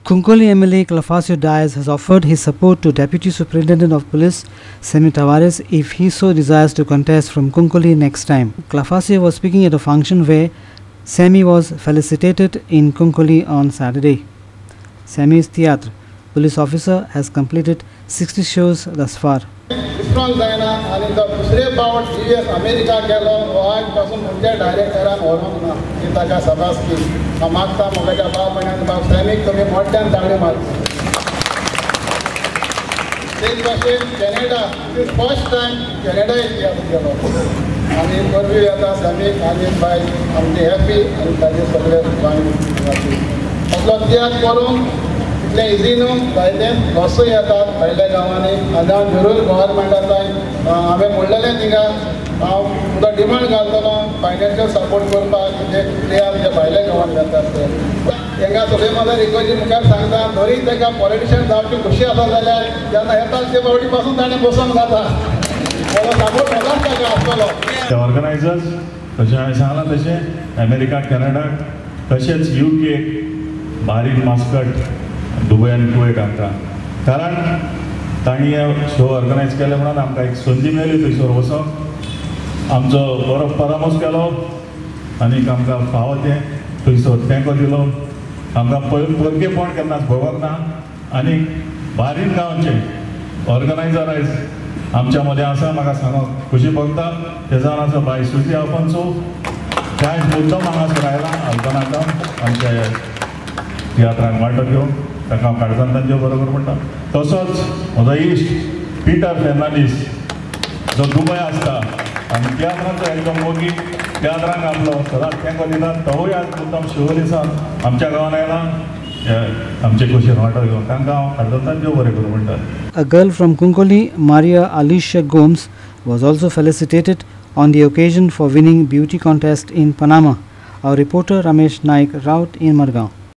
Cuncolim MLA Clafasio Dias has offered his support to Deputy Superintendent of Police Sammy Tavares if he so desires to contest from Cuncolim next time. Clafasio was speaking at a function where Sammy was felicitated in Cuncolim on Saturday. Sammy's Tiatr police officer has completed 60 shows thus far. Strong जायना आनी तो दुसरे पावट US America गेलो हो आज पासून खंयच्या डायरेक्टरान व्हरूंक ना ही ताका शाबासकी. हांव मागता म्हज्या बाब आनी बाब सॅमीक तुमी मोठ्यान ताळयो मारची. तेच भाशेन कॅनडा फर्स्ट टायम कॅनडाय तियात्र गेलो आनी परबी येता सॅमीक आनी बाय आमचे हॅपी आनी ताजे सगळे असलो तियात्र करूंक इतलें इजी न्हू, जायते लॉसूय येतात भायल्या गांवांनी. आनी हांव जरूर गव्हर्मेंटाक हांवें म्हणलेलें थिंगा हांव तुका डिमांड घालतलो फायनान्शियल सपोर्ट करपाक जे तियात्र जे भायल्या गांवांनी जातात ते. तांकां सगळे म्हाका रिक्वेस्ट मुखार सांगता, जरी तांकां पॉलिटिशियन जावची खुशी आसा जाल्यार जेन्ना येतात ते फावटी पासून ताणें बसोंक जाता, बरो सपोर्ट सदांच ताका आसतलो. ते ऑर्गनायजर्स तशें हांवें सांगलां तशें अमेरिका, कॅनडा तशेंच UK, बारीक मास्कट, दुबय आनी कुवेट हांकां, कारण तांणी हे शो ऑर्गनायज केले म्हणून आमकां एक संदी मेळ्ळी थंयसर वचोंक. आमचो बरो परामर्श केलो आनी आमकां फावो तें थंयसर तेंको दिलो. आमकां परकेपण केन्नाच भोगोंक ना आनी बारीक गांवचे ऑर्गनायजर आयज आमच्या मदें आसा, म्हाका सांगूंक खुशी भोगता. ते जावन आसा बाय सुजी आल्फोन्सो, ते आयज मुद्दम हांगासर आयला आल्बनाका आमच्या तियात्रांक वांटो घेवन, ताका हांव काळजान तांचे बरोबर म्हणटा. तसोच म्हजो इश्ट पिटर फेर्नांडीस जो दुबय आसता आनी तियात्रांचो एकदम मोगी, तियात्रांक आपलो सदांच तेंको दिता, तोवूय आज मुद्दम शिवोली सावन आमच्या गांवांत आयला आमचे खुशेन वांटो घेवन, तांकां हांव काळजान तांचे बरें करूं म्हणटा. A girl from Cuncolim, Maria Alicia Gomes, was also felicitated on the occasion for winning beauty contest in Panama. Our reporter Ramesh Naik Raut in Margao.